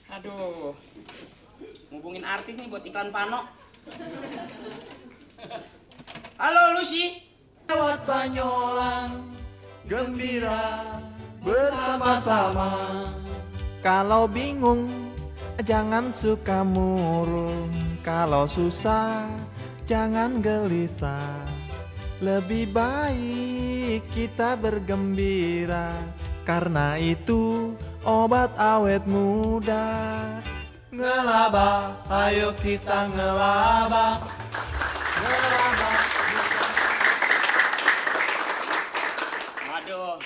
Aduh, ngubungin artis nih buat iklan Pano. Halo Lucy. Lewat Banyolan, gembira bersama-sama. Kalau bingung, jangan suka murung. Kalau susah, jangan gelisah. Lebih baik kita bergembira, karena itu obat awet muda. Ngelaba, ayo kita ngelaba. Ngelaba. Waduh,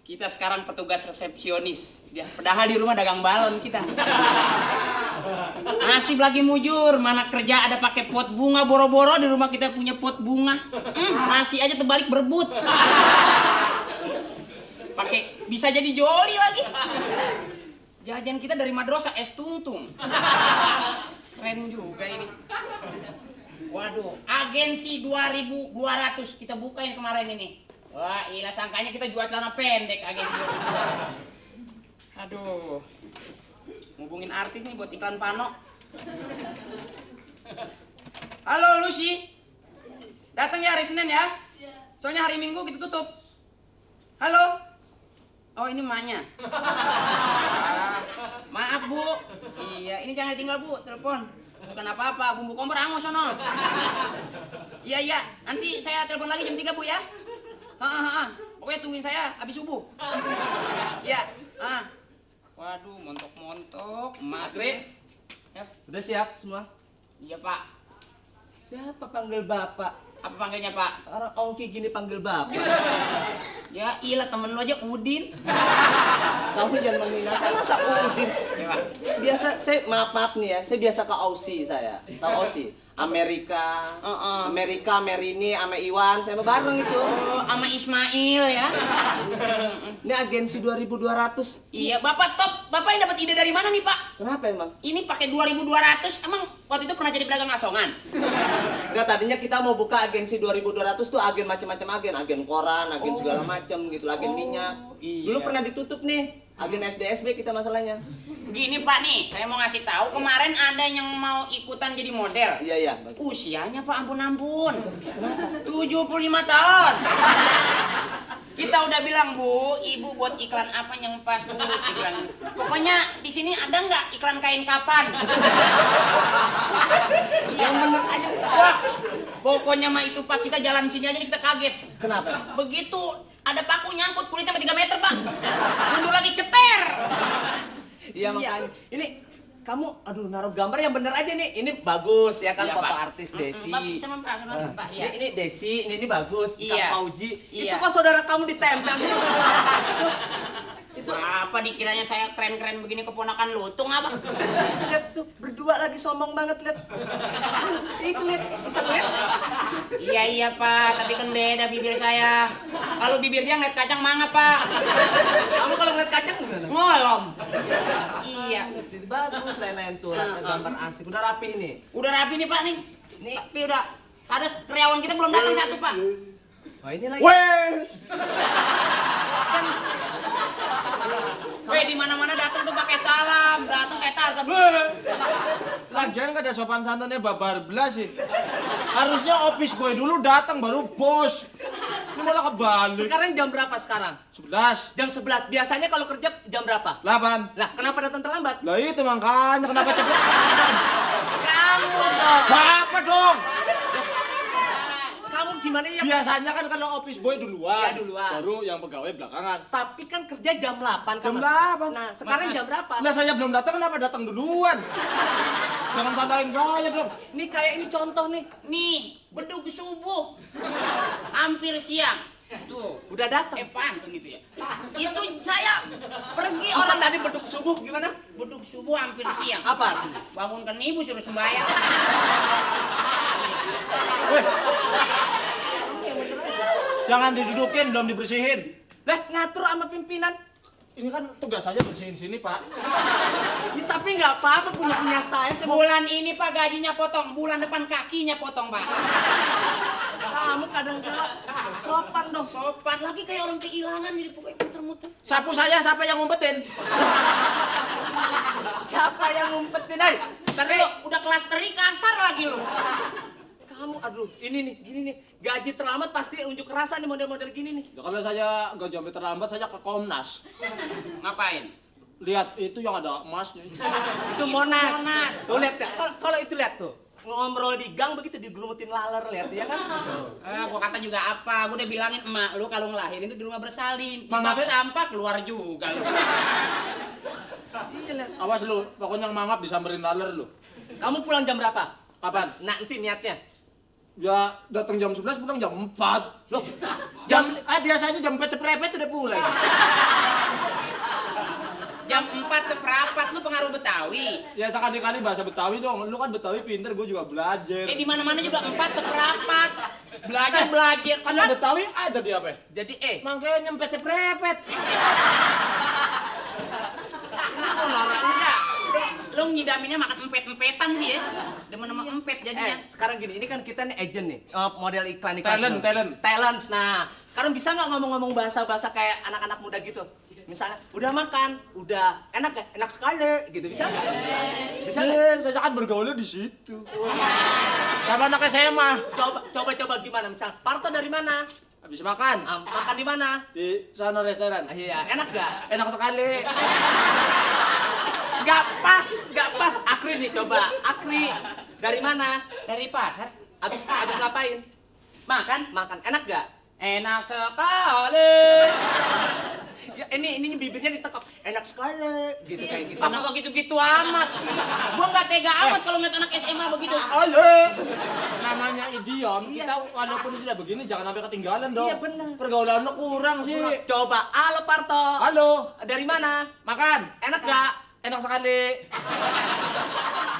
kita sekarang petugas resepsionis. Dia padahal di rumah dagang balon kita. Nasib lagi mujur, mana kerja ada pakai pot bunga boro-boro, di rumah kita punya pot bunga. Nasi aja terbalik berebut. Pakai bisa jadi joli lagi. Jajan kita dari madrasah es tungtung. Keren juga ini. Waduh, agensi 2.200 kita buka yang kemarin ini. Wah, ilah sangkanya kita jual celana pendek agensi 2.200. Aduh, ngubungin artis nih buat iklan Pano. Halo Lucy, datang ya hari Senin ya. Soalnya hari Minggu kita tutup. Halo. Oh ini emaknya. Maaf Bu. Iya, ini jangan ditinggal Bu, telepon. Bukan apa-apa, bumbu kompor angus sono. Iya, nanti saya telepon lagi jam 3 Bu ya. Pokoknya tungguin saya habis subuh. Iya. Waduh, montok-montok. Maghrib. Ya. Udah siap semua? Iya Pak. Siapa panggil bapak? Apa panggilnya Pak? Orang ongki gini panggil bapak. Ya ilah temen lu aja Udin. Kamu jangan menghina saya, masa Udin? Ya Pak. Biasa, saya maaf nih ya, saya biasa ke Aussie saya. Tahu Aussie? Amerika, Merini, sama Iwan, saya bareng itu. Oh, sama Ismail ya. Ini agensi 2.200. Iya, Bapak top. Bapak yang dapat ide dari mana nih, Pak? Kenapa emang? Ini pakai 2.200. Emang waktu itu pernah jadi pedagang asongan? Enggak, tadinya kita mau buka agensi 2.200 tuh agen macam-macam agen koran, agen segala macam gitu, agen minyak. Iya. Dulu pernah ditutup nih, agen SDSB kita masalahnya. Begini Pak nih, saya mau ngasih tahu kemarin ada yang mau ikutan jadi model. Iya. Usianya Pak ampun. 75 tahun. Kita udah bilang Bu, Ibu buat iklan apa yang pas Bu iklan. Pokoknya di sini ada nggak iklan kain kapan? Yang bener aja. Wah, pokoknya mah itu Pak, kita jalan sini aja kita kaget. Kenapa? Begitu ada paku nyangkut kulitnya sampai 3 meter Pak. Mundur lagi ceper. Iya makanya. Ini kamu naruh gambar yang bener aja nih. Ini bagus ya kan, Iya, foto Pak. artis Desi. Sama Pak, ya. Ini Desi, ini bagus. Iya. Kak Fauji. Iya. Itu kok saudara kamu ditempel sih? Itu apa dikiranya saya keren-keren begini keponakan lutung apa? lihat tuh berdua lagi sombong banget, lihat. Itu lihat, bisa lihat. Iya Pak, tapi kan beda bibir saya. Kalau bibir dia ngeliat kacang mangga Pak. Kamu kalau ngeliat kacang gimana? Ngolom. Iya. Bagus lain-lain tuh, gambar asik. Udah rapi ini. Udah rapi nih Pak nih. Nih. Tapi udah ada karyawan kita belum datang satu Pak. Wah ini lagi. Weh di mana-mana datang tuh pakai salam, datang kayak Tarzan. Lagian kan ada sopan santunnya babar belas sih. Harusnya office boy dulu datang baru bos. Ini malah kebalik. Sekarang jam berapa sekarang? 11, Jam 11. Biasanya kalau kerja jam berapa? 8. Lah, kenapa datang terlambat? Lah itu makanya kenapa cepet? Kamu dong. Bapak dong. Kamu gimana ya? Biasanya kan kalau office boy duluan. Iya, duluan. Baru yang pegawai belakangan. Tapi kan kerja jam 8 kan? Jam Mas? 8. Nah, sekarang jam berapa? Lah saya belum datang, kenapa datang duluan? Jangan salahin saya dong. Nih kayak ini contoh nih. Nih, bedug subuh. Hampir siang. Tuh, Udah datang. pantun gitu ya. Itu saya pergi Orang orang tadi beduk subuh gimana? bedug subuh hampir siang. Apa? Bangunkan ibu suruh sembahyang. Weh, jangan didudukin, belum dibersihin. Lah, ngatur sama pimpinan. Ini kan tugas saya bersihin sini, Pak. Ya, tapi nggak apa-apa punya saya. Saya mau... Bulan ini Pak gajinya potong, bulan depan kakinya potong Pak. Kamu kadang-kadang sopan dong. Sopan lagi kayak orang kehilangan jadi pokoknya muter-muter. Sapu saya siapa yang ngumpetin? Siapa yang ngumpetin, ay? Tapi udah kelas teri kasar lagi lu. Kamu, aduh, ini nih, gini nih. Gaji terlambat pasti unjuk rasa nih model-model gini nih. Ya, kalau saya nggak sampai terlambat, saya ke Komnas. Ngapain? Lihat itu yang ada emasnya. Itu Monas. Monas. Tuh lihat ya, kalau itu lihat tuh. Ngobrol di gang begitu digerumutin laler, lihat ya kan? Gua kata juga apa? Gua udah bilangin emak lu kalau ngelahirin itu di rumah bersalin. Di Mang, bak apa? sampah keluar juga lu. Iya, lihat. Awas lu, pokoknya mangap disamperin laler lu. Kamu pulang jam berapa? Kapan? Nanti niatnya. Ya datang jam 11 pulang jam 4. Loh, Biasanya jam 4 seperepet udah pulang. Jam 4 seperempat lu pengaruh Betawi. Ya sekali-kali bahasa Betawi dong. Lu kan Betawi pinter, gue juga belajar. Di mana-mana juga 4 seperempat. Belajar. Kan yang Betawi ada di apa? jadi Makanya nyempet seperepet. mau norak enggak? Lu ngidaminnya makan empet-empetan sih ya. Demen sama empet jadinya. Sekarang gini, ini kan kita nih agent nih, model iklan Talent. Nah, sekarang bisa nggak ngomong-ngomong bahasa-bahasa kayak anak-anak muda gitu? Misalnya, udah makan, udah enak ya, enak sekali, gitu bisa nggak? Bisa nggak? Saya kan bergaulnya di situ. Sama anak SMA. Coba gimana? Misal, Parto dari mana? Habis makan Makan di mana? di sana restoran. Iya, enak nggak? Enak sekali. Nggak pas. Akri nih, coba. Akri dari mana? Dari pasar. Abis ngapain? Makan. Enak nggak? Enak sekali. Ya, ini bibirnya ditekap. Enak sekali, gitu kayak gitu. Apa kok gitu-gitu amat? Gua nggak tega amat kalau ngeliat anak SMA begitu. Namanya idiom, Iya. kita walaupun sudah begini jangan sampai ketinggalan dong. Iya, benar. Pergaulan lo kurang sih. Coba, halo Parto. Halo, Dari mana? makan. Enak nggak? Enak sekali.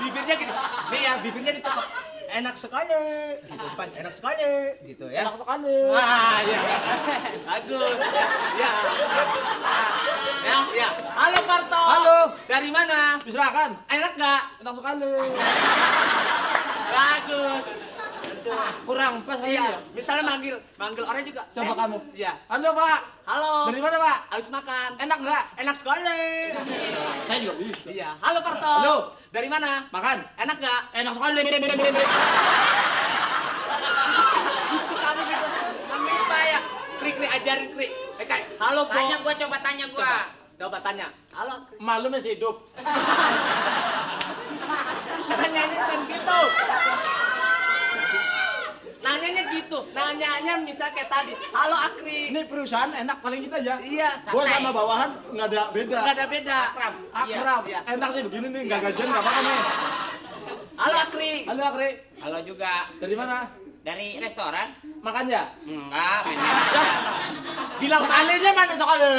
Bibirnya gitu. Nih ya, bibirnya ditekap. Enak sekali, gitu pan. Enak sekali, gitu ya. Enak sekali. Wah, ya. Bagus. Ya. Ya. Halo Parto. Halo. Dari mana? Bisa makan. Enak nggak? Enak sekali. Bagus. Betul. Kurang pas kayaknya. Iya, misalnya manggil orang juga. Coba kamu. Iya. Halo Pak. Halo. Dari mana Pak? Habis makan. Enak nggak? Enak sekali. Saya juga bisa. Iya. Halo Parto. Halo. Dari mana? Makan. Enak nggak? Enak sekali. Itu kamu gitu. Manggil Pak ya. Krik ajarin Krik. Kayak halo Bo. Tanya gua. Coba tanya. Halo. Malu masih hidup. Nanyanya kan gitu. Nanyanya misal kayak tadi. Halo Akri. Ini perusahaan enak paling kita ya. Iya. Gua santai. sama bawahan nggak ada beda. Nggak ada beda. Akrab. Iya. Enak nih begini nih, nggak gajian nggak apa-apa nih. Halo Akri. Halo Akri. Halo juga. Dari mana? Dari restoran? Makan ya? Enggak, Bilang Sekalinya mana sekali?